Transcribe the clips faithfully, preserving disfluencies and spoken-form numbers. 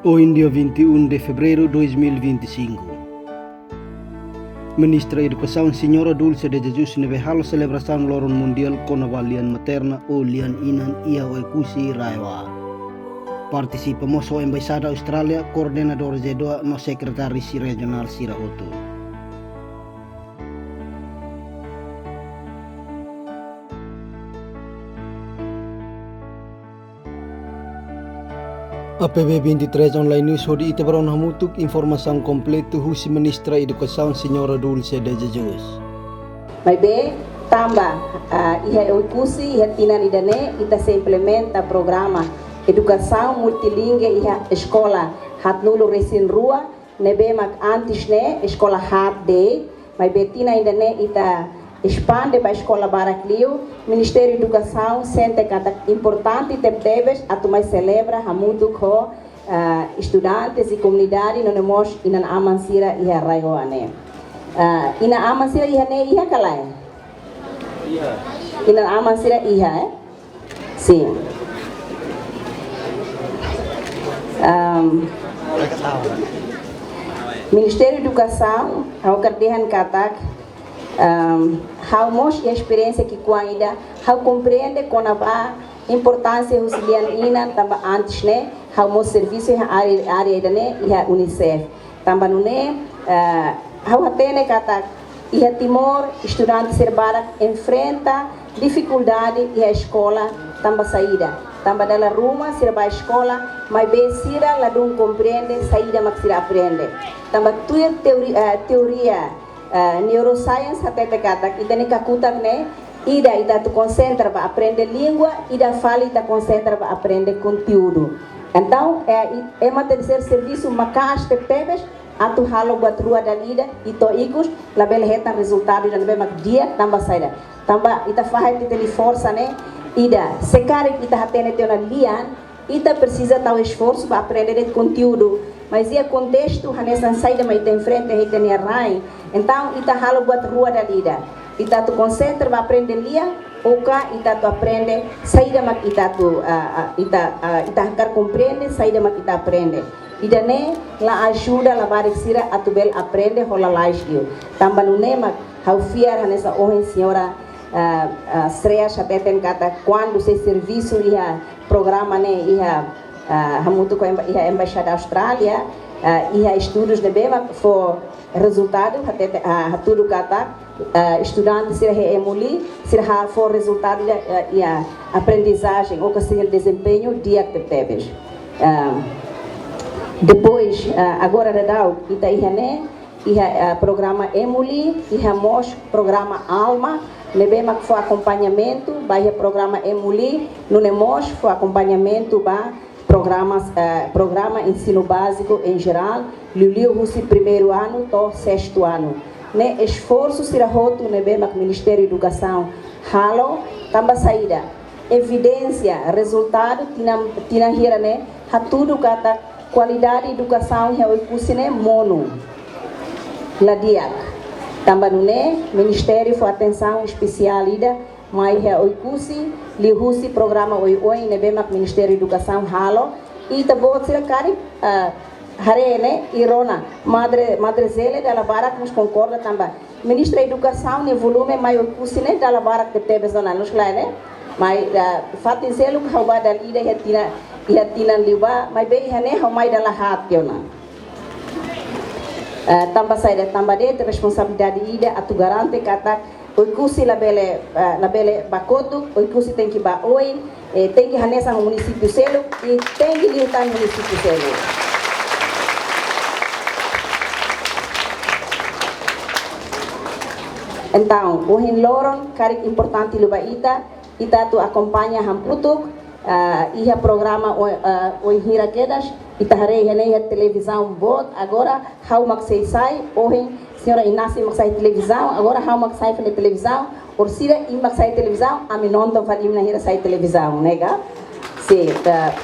Ohin dia vinte e um de fevereiro dois mil e vinte e cinco. Ministra Edukasaun Señora Dulce de Jesus ne'ebé halo selebrasaun Loron Mundiál kona-ba lian materna ou lian inan iha Oekusi RAEOA. Partisipa mós ho Embaixada Austrália, koordenadór ZEEDOA no sekretáriu rejionál sira hotu. A P B vinte e três Online News hodi ita-boot rona hamutuk informasaun kompletu husi Ministra Edukasaun Señora Dulce de Jesus. Maibé, tanba, ah, iha Oekusi, iha tinan ida-ne'e, ita sei implementa programa edukasaun multilingua iha eskola haatnulu-resin-rua, ne'ebé mak antes ne'e eskola haat de'it, maibé tinan ida-ne'e ita espande ba eskola barak liu. Ministériu Edukasaun sente katak importante tebetebes atu mai selebra hamutuk ho, ah, estudantes i komunidade no mós inan-aman sira iha RAEOA ne'e. Ah, inan-aman sira iha ne'e iha ka lae? Iha. Inan-aman sira iha, eh? Sin. Am, Ministériu Edukasaun, ha'u hakarak dehan katak, am, ha'u mós iha esperiénsia ki'ikoan ida, ha'u komprende kona-ba importánsia husi lian inan tanba antes ne'e, ha'u mós servisu iha área, área ida-ne'e, iha UNICEF. Tanba nune'e, eh, ha'u hatene katak iha Timor, estudante sira barak enfrenta difikuldade iha eskola tanba saida? Tanba dala ruma sira bá eskola, maibé sira ladún komprende saida mak sira aprende. Tanba tuir teori-, eh, teoria, eh, neuroscience hatete katak ita-nia kakutak ne'e, ida ita atu konsentra ba aprende língua, ida fali ita konsentra ba aprende konteúdu. Entaun, eh, i-, ema tenke ser servisu maka'as tebetebes, atu halo buat rua dala ida, i to'o ikus, labele hetan rezultadu ida ne'ebé mak di'ak tanba saida? Tanba ita fahe tiha tiha liu forsa ne'e, ida, se karik ita hatene tiha ona lian, ita presiza tau esforsu ba aprende de'it konteúdu. Mas iha kontestu hanesan saida mak ita enfrenta iha ita-nia rain, entaun ita halo buat rua dala ida. Ita atu konsentra ba aprende lian, ou ka ita atu aprende saida mak ita atu, ah, ah, ita, ah, ita hakarak komprende saida mak ita aprende. Ida-ne'e la ajuda labarik sira atu bele aprende ho lalais liu. Tanba nune'e mak ha'u fiar hanesan ohin señora, ah, ah, Sreas hateten katak kuandu sei servisu iha programa ne'e iha, ah, hamutuk ho emba-, iha Embaixada Austrália, ah, iha estudus ne'ebé mak fó rezultadu, hatete, ah, hatudu katak, ah, estudante sira iha EMULI, sira ha fó rezultadu iha, ah, iha aprendizajen, ou ka sira-nia dezempeñu di'ak tebetebes. Ah, depois, ah, agora daudaun, ita iha ne'e, iha, ah, programa EMULI, iha mós programa ALMA, ne'ebé mak fó akompañamentu ba iha programa EMULI, nune'e mós fó akompañamentu ba programas, eh, programa ensinu báziku em jerál, liuliu husi primeiru anu to'o sestu anu. Ne'e esforsu sira hotu ne'ebé mak Ministériu Edukasaun halo, tanba saida? Evidénsia, rezultadu tinan, tinan hira ne'e hatudu katak kualidade edukasaun iha Oekusi ne'e monu, la di'ak. Tanba nune'e, Ministériu fó atensaun espesiál ida mai iha Oekusi, liuhusi programa oioin ne'ebé mak Ministériu Edukasaun halo, i ita-boot sira karik, ah, haree ne'e, i rona, Madre, Madre Zélia dala barak mós konkorda tanba Ministra Edukasaun nia volume mai Oekusi ne'e dala barak tebetebes ona, loos ka lae ne'e? Mai, ah, fatin seluk ha'u bá dala ida iha tinan, iha tinan liubá, maibé iha ne'e ha'u mai dala haat tiha ona. Ah, tanba saida? Tanba de'it responsabilidade ida atu garante katak Oekusi labele, ah, labele bá kotuk, Oekusi tenke bá oin, eh, tenke hanesan ho munisípiu seluk, i tenke liután munisípiu seluk. Entaun, ohin loron, karik importante liu ba ita, ita atu akompaña hamutuk, ah, iha programa o-, ah, oin hira kedas, ita haree iha ne'e iha televizaun boot, agora ha'u mak sei sai, ohin señora Inácia mak sai televizaun, agora ha'u mak sai fali televizaun, orsida imi mak sai televizaun, ami nonton fali imi na'in hira sai televizaun, ne'e ka? Sin, ta.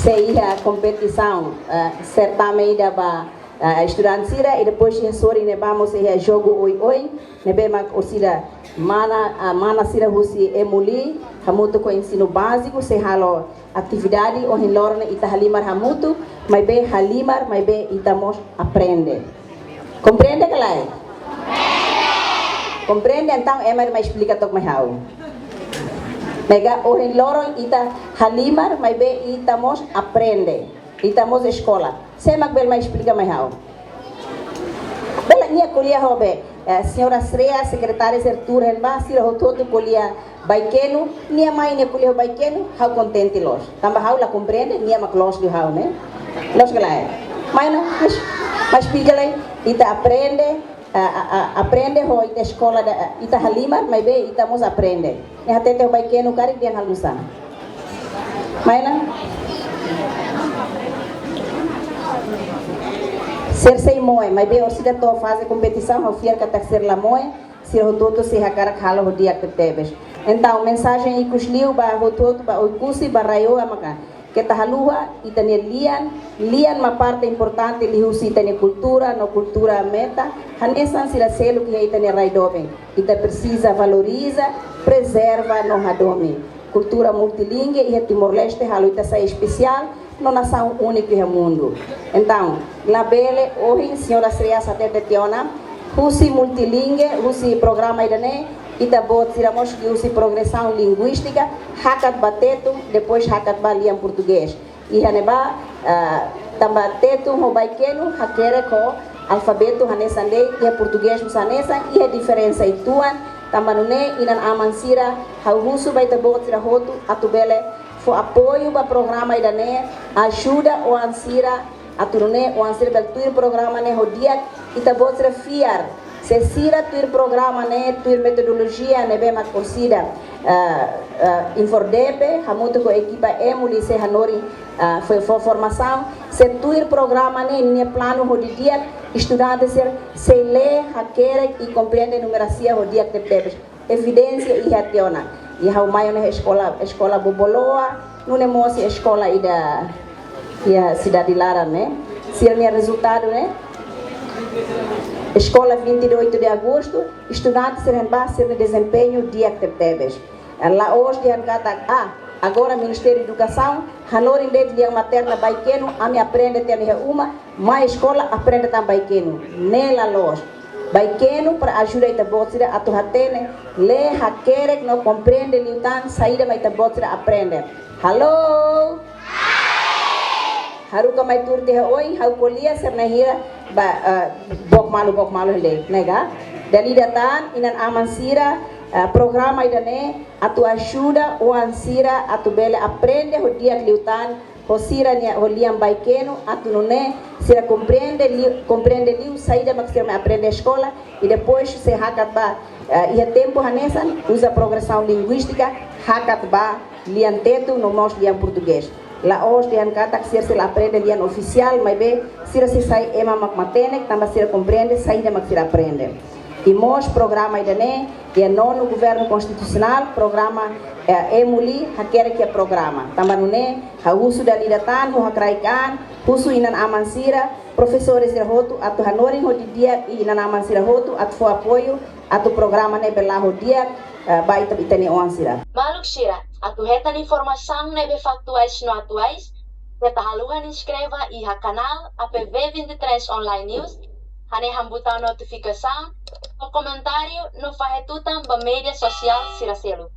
Sei iha kompetisaun, eh, sertame ida ba, eh, estudante sira, i depois iha sorin ne'ebá mós iha jogu oioin, ne'ebé mak orsida Mana, ah, mana sira husi EMULI, hamutuk ho ensinu báziku, sei halo atividade ohin loron ne'e ita halimar hamutuk, maibé halimar, maibé ita mós aprende. Komprende ka lae? Komprende, entaun ema mai esplika took mai ha'u. Ne'e ka ohin loron ita halimar, maibé ita mós aprende. Ita mós eskola. Sé mak bele mai esplika mai ha'u? Bele nia ko'alia ho be, eh, señora Srea, sekretária sira tuur hein ba, sira hotu-hotu ko'alia Baikenu, nia mai nia ko'alia ho Baikenu, ha'u kontente loos. Tanba ha'u la komprende, nia mak loos liu ha'u ne'e. Loos ka lae? Mai ona, mas, mas pija lai, ita aprende, a, a, a, aprende ho ita eskola da, ita halimar, maibé ita mós aprende. Ne'e hatete ho Baikenu karik dehan halo nusá. Mai ona. Sira sei moe, maibé orsida to'o faze kompetisaun, ha'u fiar katak sira la moe, sira hotu-hotu sei hakarak halo ho di'ak tebetebes. Entaun, mensajen ikus liu ba hotu-hotu ba Oekusi, ba rai-oan maka keta haluha ita-nia lian, lian mak parte importante liuhusi ita-nia kultura no kultura metan, hanesan sira seluk iha ita-nia rai doben. Ita presiza valoriza, prezerva no hadomi. Kultura multilingue iha Timor-Leste halo ita sai espesiál, no nasaun úniku iha mundu. Entaun, labele ohin señora Srea hatete tiha ona, husi multilingue, husi programa ida-ne'e, ita-boot sira mós liuhusi progresaun linguístika, hakat ba Tetun, depois hakat ba lian portugés. Iha ne'ebá, ah, tanba Tetun ho Baikenu hakerek ho alfabetu hanesan de'it, iha portugés mós hanesan, iha diferensa uitoan, tanba nune'e inan-aman sira, ha'u husu ba ita-boot sira hotu atu bele fó apoiu ba programa ida-ne'e, ajuda oan sira, atu nune'e oan sira bele tuir programa ne'e ho di'ak, ita-boot sira fiar. Se sira tuir programa ne'e, tuir metodolojia ne'ebé mak orsida, ah, ah, INFORDEPE, hamutuk ho ekipa EMULI sei hanorin, ah, fó, fó formasaun. Se tuir programa ne'e, nia planu ho di'ak, estudante sira sei lee, hakerek i komprende numerasia ho di'ak tebetebes. Evidénsia iha tiha ona. I ha'u mai ona eskola, eskola Boboloa, nune'e mós eskola ida iha sidade laran ne'e. Sira-nia rezultadu ne'e. Eskola vinte e oito de Agosto, estudante sira hein ba sira-nia dezempeñu di'ak tebetebes. La'ós dehan katak, ah, agora Ministériu Edukasaun hanorin de'it lian materna Baikenu, ami aprende tiha ona iha uma, mai eskola aprende tan Baikenu. Ne'e la loos. Baikenu para ajuda ita-boot sira atu hatene, lee, hakerek no komprende liután saida mak ita-boot sira aprende. Halo? Haruka mai tuur tiha oin, ha'u ko'alia sira-ne'e hira ba, eh, book malu, book malu hela, ne'e ka? Dala ida tan, inan-aman sira, eh, programa ida-ne'e atu ajuda oan sira atu bele aprende ho di'ak liután, ho sira-nia, ho lian Baikenu, atu nune'e sira komprende liu, komprende liu saida mak sira mai aprende eskola, i depois sei hakat ba, eh, iha tempu hanesan, uza progresaun linguístika, hakat ba lian Tetun no mós lian portugés. La'ós dehan katak sira sei la aprende lian ofisiál, maibé sira sei sai ema mak matenek, tanba sira komprende saida mak sira aprende. I mós programa ida-ne'e, iha nonu governu konstitusionál, programa, eh, EMULI, hakerek iha programa. Tanba nune'e, ha'u husu dala ida tan, ho hakraik an, husu inan-aman sira, profesór sira hotu, atu hanorin ho di'ak, i inan-aman sira hotu, atu fó apoiu, atu programa ne'e bele la'o ho di'ak, eh, ba ita, ita-nia oan sira. Maluk sira, atu hetan informasaun ne'ebé faktuais no atuais, keta haluha inskreve iha kanál A P V vinte e três Online News, hanehan butaun notifikasaun, fó komentáriu no fahe tutan ba média sosiál sira seluk.